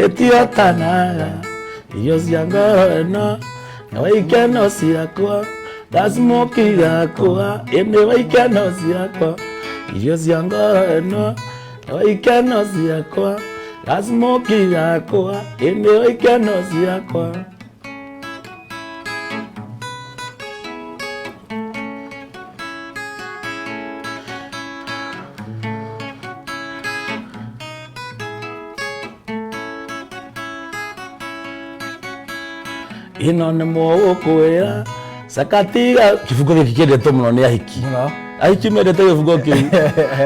Ĩtiotanaga irio cia ngoro ĩno nĩwe ikeno ciakwa ndacimoki gakwa ĩnĩwe ikeno ciakwa irio cia ngoro ĩno nĩwe ikeno ciakwa ndacimoki gakwa ĩnĩwe ikeno ciakwa. Ĩno nĩ mũgũkwĩra sakatiga kĩbungo gĩkĩ kĩendetwo mũno nĩ ahiki. Mũno. Ahiki mendete gĩbungo kĩu.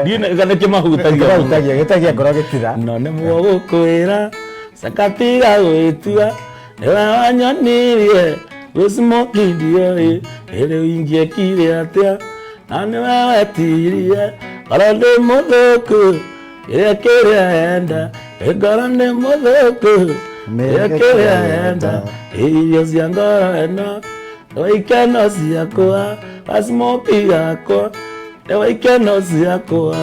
Ndiũĩ nĩ kĩmahutagia mũno. Kĩmahutagia, gĩtagia ngoro gĩtira. No nĩ mũgũkwĩra sakatiga gwĩtua nĩwe wanyonirie gwĩcimoki ndiũĩ ĩrĩ ingĩekire atĩa na nĩwe wetirie ngoro ndĩ mũthũku kĩrĩa kĩrĩa enda ngoro nĩ mũthũku kĩrĩa kĩrĩa enda irio cia ngoro ĩno nĩwe ikeno ciakwa gacimoki gakwa nĩwe ikeno ciakwa.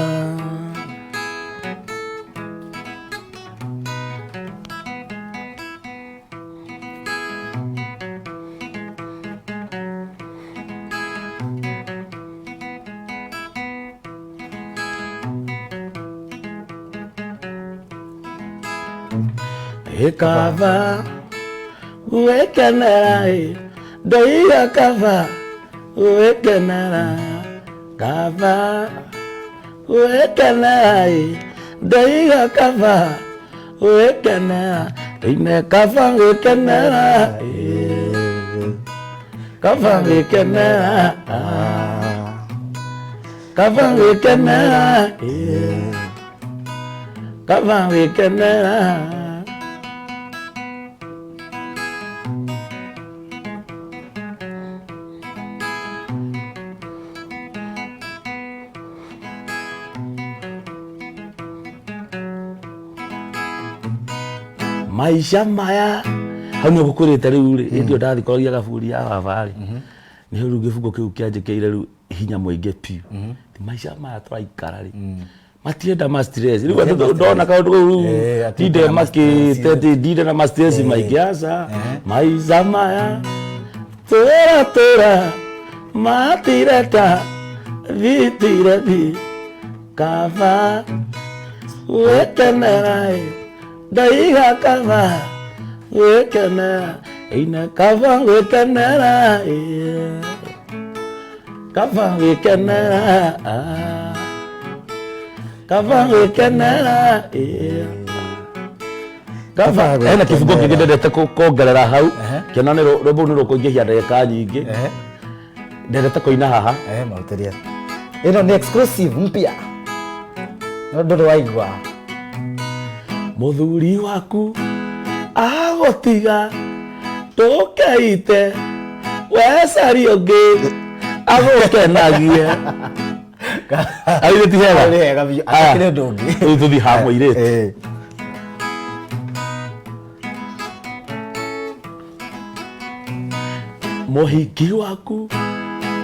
Ĩkaba gwĩkenera ĩ ndoiga kaba gwĩkenera kaba gwĩkenera ĩ ndoiga kaba gwĩkenera ine kaba gwĩkenera ĩ kaba gwĩkenera kaba gwĩkenera ĩ kaba gwĩkenera. Maica maya hau nĩ gũkũrĩte rĩu rĩ hĩndĩ ĩyo ndathikũragia gaburi ya baba rĩ nĩho rĩu gĩbungo kĩu kĩanjĩkĩire rĩu hinya mũingĩ biũ. Ti maica maya tũraikara rĩ matienda ma stress rĩu atĩ ndona kaũndũ kau rĩu Ati ndinde ndenda ma stress. makĩte atĩ ndinde na ma stress maingĩ aca maica maya tũra tũra matireta thitire thi kaba gwĩkenera ĩ ndaiga kaba gwĩkenera ine kaba gwĩkenera ĩ kaba gwĩkenera kaba gwĩkenera ĩ kaba. Hena kĩbungo kĩngĩ ndendete kuongerera hau kĩona nĩ rwĩmbo rũu nĩ rũkũingĩhia ndagĩka nyingĩ ndendete kũina haha. Marutĩria ĩno nĩ exclusive mpya no ndũrĩ waigua. Mũthuri waku agũtiga ndũkeite wecari ũngĩ agũkenagie airĩtu hega. Hau nĩ hega biũ. Aya. Akĩrĩ ũndũ ũngĩ. Rĩu tũthiĩ ha mũirĩtu. Mũhiki waku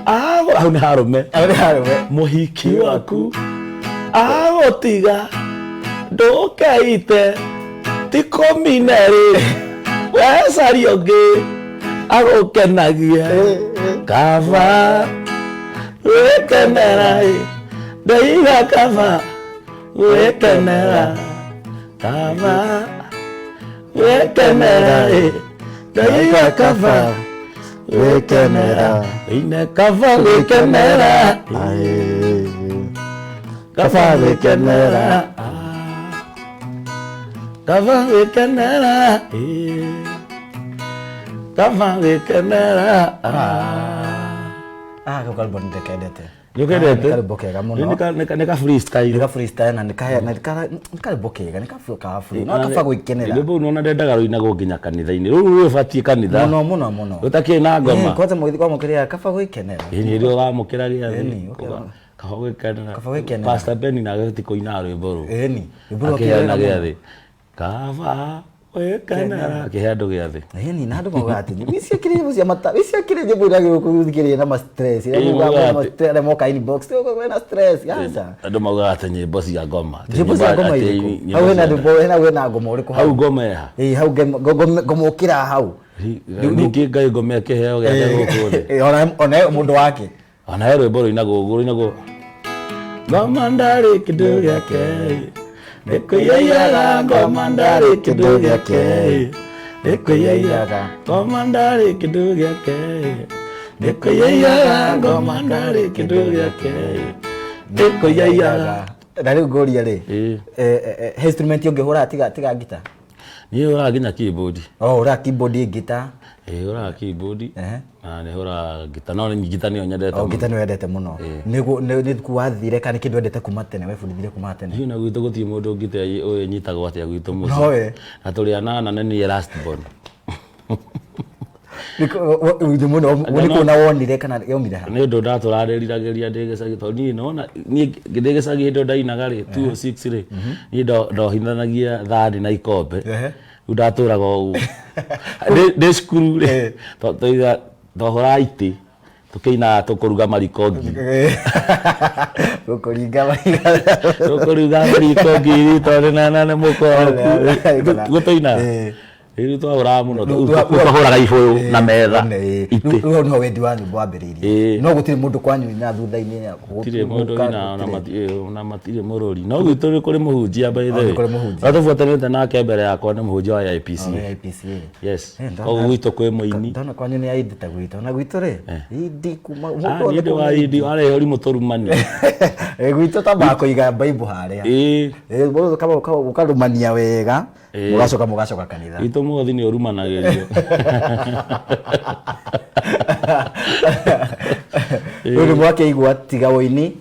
agũ hau nĩ harũme. Hau nĩ harũme. Mũhiki waku agũtiga ndũkeite ti kũmi na ĩrĩ wecari ũngĩ agũkenagie kaba gwĩkenera ĩ ndaiga kaba gwĩkenera kaba gwĩkenera ĩ ndaiga kaba gwĩkenera ine kaba gwĩkenera kaba gwĩkenera kaba gwĩkenera ĩ kaba gwĩkenera. Ah, kau karwĩmbo nĩ ndĩkendete. Nĩ ũkendete? Nĩ karwĩmbo kega mũno. Nĩ ka freestyle. Nĩ ka freestyle na nĩ ka na nĩ ka nĩ karwĩmbo kega, nĩ ka free. No kaba gwĩkenera. Rwĩmbo rũu nĩwona ndendaga rũinagwo nginya kanitha-inĩ rũu rwĩbatiĩ kanitha. Mũno mũno mũno. Rũtakĩrĩ na ngoma. Kwanza mũgĩthiĩ kwamũkĩra kaba gwĩkenera. Ĩni rĩrĩa ũramũkĩra gĩathĩ. Ĩni, ũkera- Kaba gwĩkenera. Kaba gwĩkenera. Pastor Ben nake ti kũina rwĩmbo rũu. Ĩni, rwĩmbo rwake Akĩheana wega mũno. gĩathĩ. Kaba. Wĩkenera kĩhe andũ gĩathĩ. Ĩni na andũ maugaga atĩ nyĩmbo ici akĩrĩ nyĩmbo cia mata ici akĩrĩ nyĩmbo iria gũthikĩrĩria na ma stress iria Ĩĩ, mugaga maugaga mwĩna ma atĩ- stress arĩa moka inbox wĩna stress aca. Andũ maugaga atĩ nyĩmbo cia ngoma. Atĩ Nyĩmbo cia ngoma atĩ irĩkũ? nyĩmbo Hau hena cia- rwĩmbo hena wĩna ngoma ũrĩkũ hau ngoma ĩha. Ĩĩ hau ngoma ũkĩra hau. Ningĩ Ngai ngoma ĩkĩheo gĩake gũkũ thĩ. Ĩĩ, ona mũndũ wake. Ona he rwĩmbo rũinagwo ũguo rũinagwo ngoma ndarĩ kĩndũ gĩake nĩkwĩyaiyaga ngoma ndarĩ kĩndũ gĩake nĩkwĩyaiyaga ngoma ndarĩ kĩndũ gĩake nĩkwĩyaiyaga ngoma ndarĩ kĩndũ gĩake nĩkwĩyaiyaga. Na rĩu ngũria rĩ, Ĩĩ. He instrument ũngĩhũra tiga ngita? Niĩ hũraga nginya keyboard. Oh, ũraga keyboard ngita. Ĩĩ hũraga keyboard na nĩ hũraga ngita no nĩ ngita nĩyo nyendete Oh, mũno. ngita nĩ wendete mũno. Nĩguo nĩ wathire kana nĩ kĩndũ wendete kuma tene webundithirie kuma tene? Niĩ na gwitũ gũtirĩ mũndũ ngita ũĩ nyitagwo atĩa gwitũ mũciĩ. Nowe. Na tũrĩ anana na niĩ last born. Nĩ mũno nĩ kuona wonire kana yaumire ha? Nĩ ũndũ ndatũrarĩriragĩria ndĩ gĩcagi tondũ niĩ nona niĩ ndĩ gĩcagi hĩndĩ ĩyo ndainaga rĩ 206 rĩ niĩ ndohithanagia thani na ikombe rĩu ndatũraga ũguo ndĩ cukuru rĩ twahũraga itĩ tũkĩinaga tũkũruga mariko ngiri. Gũkũringa mariga. Tũkũruga mariko ngiri tondũ nana nĩ mũkoroku gũtũinaga. Rĩu twahũraga mũno twahũraga ibũyũ na metha itĩ. Rĩu hau nĩho wendi wa nyĩmbo wambĩrĩirie. No gũtirĩ mũndũ kwanyu na thutha-inĩ Gũtirĩ mũndũ wĩna ona matirĩ mũrũri. No gwitũ nĩ kũrĩ mũhunjia by the way. Kũrĩ mũhunjia. Ũrĩa tũbuatanĩte nake mbere yakwa nĩ mũhunjia wa AIPCA. AIPCA. Yes. Koguo gwitũ kwĩ mũini. Ndona kwanyu nĩ aindi ta gwitũ. Na gwitũ rĩ, indi kuma Niĩ ndĩ wa indi warĩ ũrimũ tũrumani. Gwitũ tambaga kũiga Bible harĩa. Ũkarumania wega. Mũgacoka mũgacoka kanitha. Gwitũ mũhothi nĩ ũrumanagĩrio. Rĩu nĩ mwakĩigua tiga ũini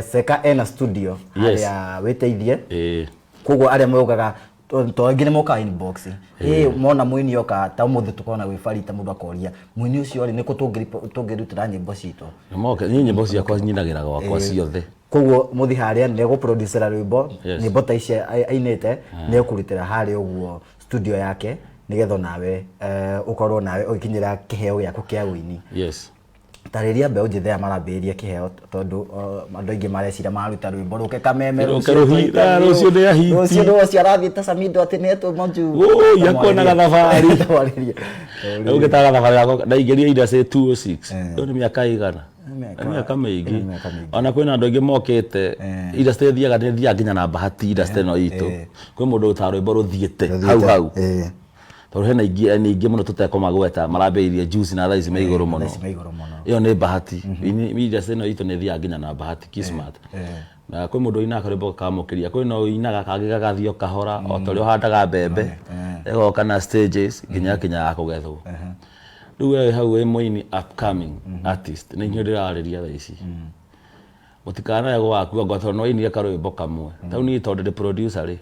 Seka ena studio harĩa wĩteithie. Koguo arĩa maugaga to aingĩ nĩ mokaga inbox. Ĩ mona mũini oka ta ũmũthĩ tũkorwo na gwĩ Farita mũndũ akoria mũini ũcio rĩ nĩkũ tũngĩrutĩra nyĩmbo citũ. Moke niĩ nyĩmbo ciakwa nyinagĩra gwakwa ciothe. Koguo mũthi harĩa nĩ egũproducera rwĩmbo nyĩmbo ta ici ainĩte nĩ ekũrutĩra harĩa ũguo studio yake nĩgetha nawe ũkorwo nawe ũgĩkinyĩra kĩheo gĩaku kĩa ũini. Yes. Tarĩria mbeũ njĩthĩ aya marambĩrĩria kĩheo tondũ andũ aingĩ mareciria maruta rwĩmbo rũke kameme rũke rũhita rũciũ nĩ ahiti rũciũ nĩ ũcio arathiĩ ta Samido atĩ nĩ etwo majuu. Ũũi akonaga thabarĩ. Rĩu ngĩtaga thabarĩ yakwa ndaingĩria industry 206. Ĩyo nĩ mĩaka ĩigana? Nĩ mĩaka mĩingĩ. Ona kwĩna andũ aingĩ mokĩte industry ĩthiaga nĩ ĩthiaga nginya na bahati industry ĩno itũ. Kwĩ mũndũ ũrutaga rwĩmbo rũthiĩte hau hau. Tondũ hena ingĩ aini aingĩ mũno tũtekũmagweta marambĩrĩirie juice na thaa ici me igũrũ mũno. Ĩyo nĩ bahati. Industry ĩno itũ nĩ ĩthiaga nginya na bahati kismat. Na kwĩ mũndũ ũinaga karwĩmbo gakamũkĩria, kwĩ na ũinaga kangĩ gagathiĩ o kahora o ta ũrĩa ũhandaga mbembe ĩgoka na stages nginya ĩgakinya ya kũgethwo. Rĩu we wĩ hau wĩ mũini upcoming artist nĩ inyuĩ ndĩrarĩria thaa ici. Mũtikanae gwakua ngoro tondũ nĩ wainire karwĩmbo kamwe. Ta rĩu niĩ tondũ ndĩ producer rĩ,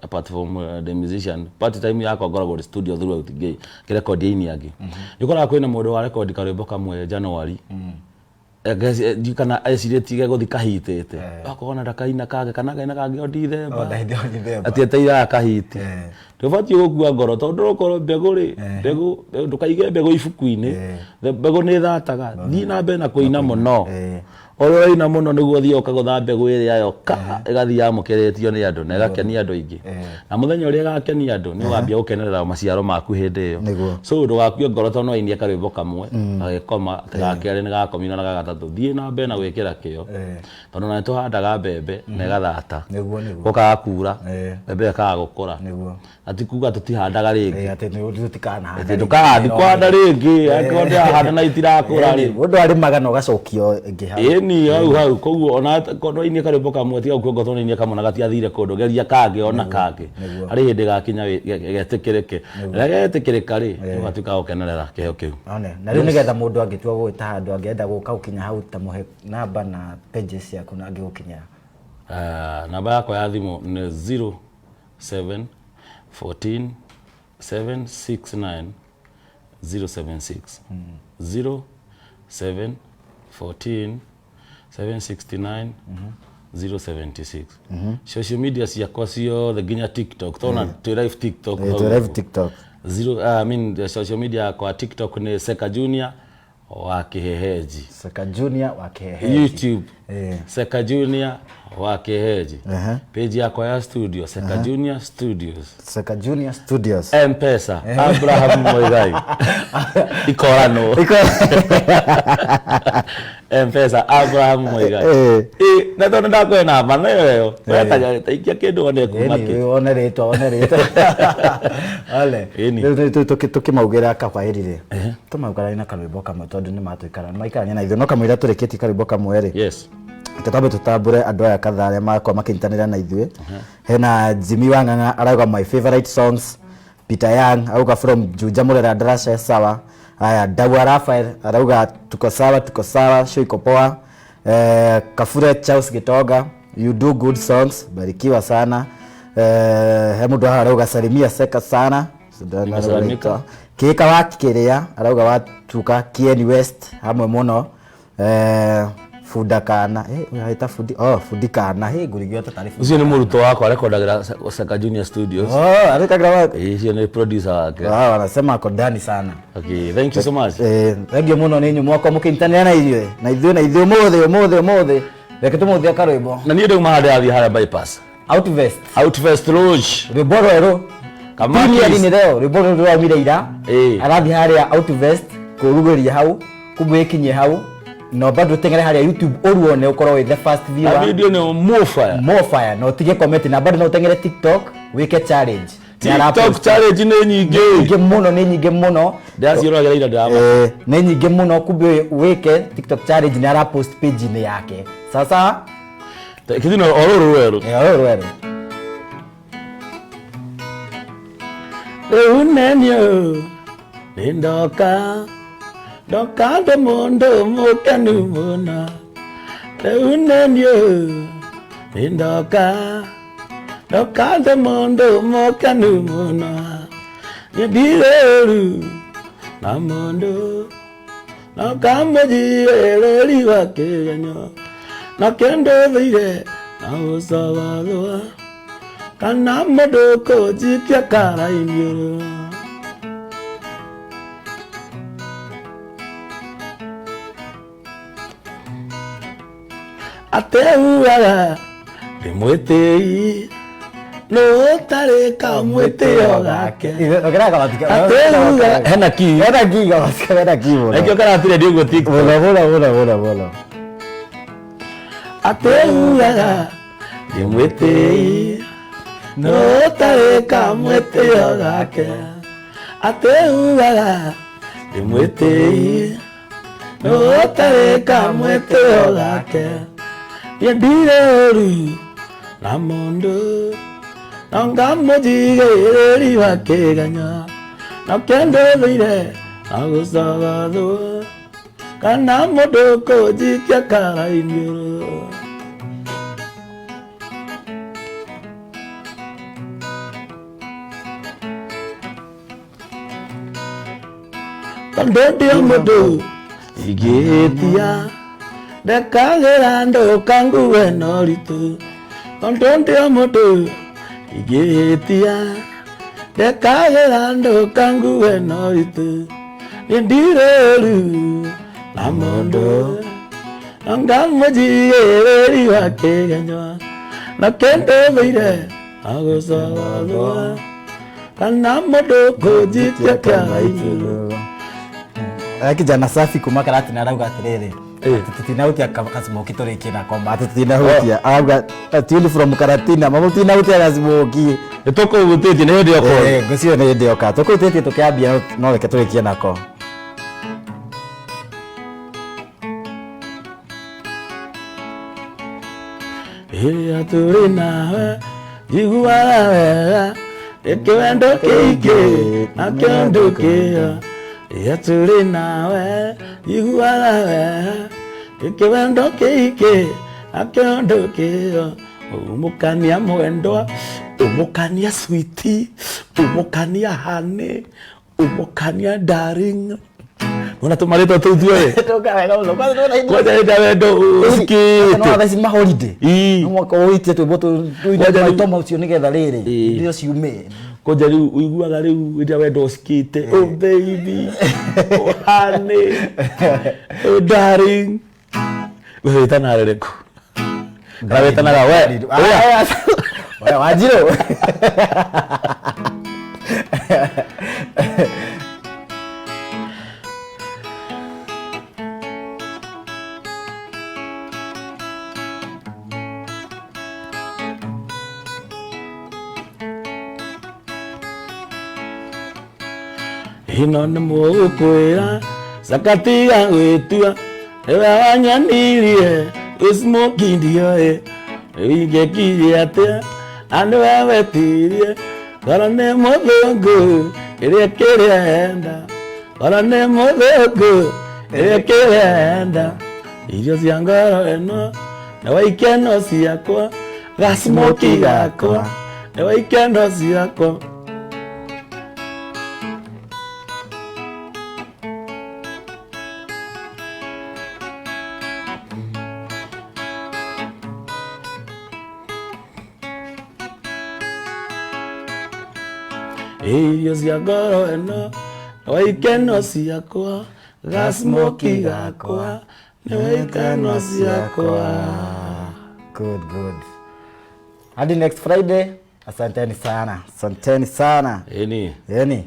apart from ndĩ musician, part time yakwa ngoragwo ndĩ studio throughout ngĩrekondi aini angĩ. Nĩ ũkoraga kwĩna mũndũ warekondi karwĩmbo kamwe January, ndiũĩ kana ecirĩtie gegũthiĩ kahitĩte, ũgakora ona ndakaina kangĩ kana akaina kangĩ o Dithemba, atĩ etereire gaka kahiti. Ndũbatiĩ gũkua ngoro tondũ ndũrokorwo mbegũ rĩ, mbegũ ndũkaige mbegũ ibuku-inĩ, mbegũ nĩ ĩthataga, thiĩ na mbere na kũina mũno. Ũrĩa ũraina mũno nĩguo ũthiaga ũkagũtha mbegũ ĩrĩa yoka ĩgathiĩ yamũkĩrĩtio nĩ andũ na ĩgakenia andũ aingĩ. Na mũthenya ũrĩa ĩgakenia andũ nĩ ũgambia gũkenerera maciaro maku hĩndĩ ĩyo. So ndũgakue ngoro tondũ nĩ wainia karwĩmbo kamwe gagĩkoma, atĩ ga kerĩ nĩ gakomire na ga gatatũ. Thiĩ na mbere na gwĩkĩra kĩo tondũ ona nĩ tũhandaga mbembe na ĩgathata. Gũkaga kura mbembe ĩyo ĩkaga gũkũra. Na ti kuga tũtihandaga rĩngĩ. Atĩ tũtikanahanda Atĩ ndũkagathiĩ kũhanda rĩngĩ angĩkorwo ndĩrahanda na itirakũra rĩ. Mũndũ arĩmaga na ũgacokio ĩngĩ hau. Ĩni hau hau koguo ona korwo wainia karwĩmbo kamwe tiga gũkua ngoro tondũ nĩwainia kamwe na gatiathire kũndũ geria kangĩ ona kangĩ harĩ hĩndĩ gakinya getĩkĩrĩke. Rĩrĩa getĩkĩrĩka rĩ ũgatuĩka wa gũkenerera kĩheo kĩu. One na rĩu nĩgetha mũndũ angĩtua gũgĩta handũ angĩenda gũka gũkinya hau ta mũhe namba na pages ciaku na angĩgũkinyĩra. Namba yakwa ya thimũ nĩ 0 7 14 7 6 9 0 7 6 0 7 14 7 69 076. Social media ciakwa ciothe nginya TikTok, tona twĩ live TikTok. Eh, hau twĩ live ũguo. TikTok. Zero, I mean, the social media yakwa TikTok nĩ Seka Junior wa Kĩhehenji. Seka Junior wa Kĩhehenji. YouTube Eh. Seka Junior wa Kĩhehenji. Ehe. Page yakwa ya studio Seka Junior Studios. Seka Junior Studios. M-Pesa Abraham Muigai ikoranwo. M-Pesa Abraham Muigai. Eh. Eh, na tondu ndakwe namba nayo yo wetaga taikia kindu one kuma Ĩni, ki one rĩtwa, one rĩtwa. Ole. Ĩni. Rĩu tũkĩmaugĩra kakwaheri rĩ, tũmaugĩra na karwĩmbo kamwe tondũ nĩ matũikara, nĩ maikarania na ithuĩ no kamũira tũrĩkĩtie karwĩmbo kamwe rĩ. Yes. Reke twambe tũtambũre andũ aya kadhaa arĩa makorwo makĩnyitanĩra na ithuĩ. Hena Jimmy Wang'ang'a arauga my favorite songs. Peter Young auga from Juja Murera Darasha sawa. Haya, Dawa Rafael arauga tuko sawa, tuko sawa, show iko poa. Kafure Charles Gitoga, you do good songs, barikiwa sana. He mũndũ haha arauga salimia Seka sana. Nimesalimika. Kika wa Kiria arauga watuka Kieni West hamwe mũno. Funda kana eta fundi, oh, fundi kana hey ngurigio tatari fundi. Ucio nĩ mũrutwo wakwa arekondagĩra Seka Junior Studios. Oh, arekagira wa. Eh, ũcio nĩ producer wake. Wow, wanasema ako ndani sana. Okay, thank you so much. Thank you muno nĩ inyuĩ mwakwa mũkĩnyitanĩra na ithuĩ na ithuĩ na ithuĩ ũmũthĩ ũmũthĩ ũmũthĩ. Reke tũmũthie karwĩmbo. Na niĩ ndauma harĩa athiĩ harĩa bypass. Outvest. Outvest Lodge. Rwĩmbo rwerũ. Kamakis. Premier nĩ leo rwĩmbo rũrũ rwaumire ira. Ĩĩ. Arathiĩ harĩa Outvest kũrugũria hau kumbe ĩkinyie hau no bado ũteng'ere harĩa YouTube ũruone ũkorwo wĩ the first Na viewer. video nĩ more fire. More fire na ũtige comment na bado no ũteng'ere TikTok wĩke challenge. Nĩ TikTok arapost. challenge nĩ nyingĩ. Nyingĩ mũno, nĩ nyingĩ mũno. Ndĩraciĩroragĩra ira ndĩrama. Nĩ nyingĩ mũno kumbe wĩke TikTok challenge nĩ arapost page-inĩ yake. Sasa Kithino o rũrũ rwerũ. Rũrũ rwerũ. Rĩu nenio nĩ ndoka ndoka ndĩ mũndũ mũkenu mũno. Rĩu nenio nĩ ndoka ndoka ndĩ mũndũ mũkenu mũno. Niĩ ndirĩ ũru na mũndũ no kamũnjigĩrĩri wa kĩgenyo na kĩndũ thũire na gũcogothwo kana mũndũ kũnjikia kara-iniũrũ. Ateuaga ndĩ mwĩtĩi nũ ũtarĩ kamwĩtĩo gake. Ateuaga hena ki Hena ki gabatika, hena ki mũno. Nakĩo karatire ndi ũguo TikTok. Mũno mũno mũno mũno mũno. Ateuaga ndĩ mwĩtĩi nũ ũtarĩ kamwĩtĩo gake. Ateuaga ndĩ mwĩtĩi nũ ũtarĩ kamwĩtĩo gake. Niĩ ndirĩ ũru na mũndũ no ngamũnjigĩrĩri wa kĩgenyo na kĩndũ thũire na gũcogothwo kana mũndũ kũnjikia kara-iniũrũ. Tondũ ndi o mũndũ ingĩhĩtia ndekagĩra ndũkangue na ũritũ. Tondũ ndi o mũndũ ingĩhĩtia ndekagĩra ndũkangue na ũritũ. Niĩ ndirĩ ũru na mũndũ no ngamũnjigĩrĩri wa kĩgenyo na kĩndũ thũire na gũcogothwo kana mũndũ kũnjikia kara-iniũrũ. Kijana safi kuma Karatina arauga atĩrĩrĩ tutinahutia kasmoki tũrĩkie nako ma atĩ tutinahutia arauga tune from Karatina ma mũtinahutia kasmoki. Nĩ tũkũhutĩtie nĩ hĩndĩ okorwo. Ngũcio nĩ hĩndĩ yoka tũkũhutĩtie tũkĩambia no reke tũrĩkie nako. Rĩrĩa tũrĩ nawe njiguaga wega nĩ kĩwendo kĩingĩ na kĩũndũ kĩo. Rĩrĩa tũrĩ nawe njiguaga wega nĩ kĩwendo kĩingĩ na kĩũndũ kĩo. Ũmũkania mwendwa, ũmũkania sweetie, ũmũkania honey, ũmũkania darling. Wona tũmarĩtwa tũu tuothe. Tũka wega mũno. Kwanza nĩwona hĩndĩ- Kwanja hĩndĩ ya wendo No ũcikĩte. thaa ici ma holiday. Ii. No mwaka ũitie twĩmbo Kwanja rĩu- tũito macio nĩgetha rĩrĩ Ii. irio ciume. Kwanja rĩu ũiguaga rĩu hĩndĩ ya wendo ũcikĩte. Oh baby. Oh honey. Oh darling. We wĩtanaga rĩrĩkũ? Kana wĩtanaga we? Ũrĩa? We Wanjirũ. Ĩno nĩ mũkwĩra sakatiga gwĩtua nĩwe wanyonirie gũsmoki ndioĩ ingĩkirie atĩa na nĩwe wetirie ngoro nĩ mũthũngũ ĩrĩa kĩrenda ngoro nĩ mũthũngũ ĩrĩa kĩrenda irio cia ngoro ĩno nĩwe ikeno ciakwa gasmoki gakwa nĩwe ikeno ciakwa. Irio cia ngoro ĩno nĩwe ikeno ciakwa gasmoki gakwa nĩwe ikeno ciakwa. Good, good. Hadi next Friday. Asanteni sana. Asanteni sana. Ĩni. Yani.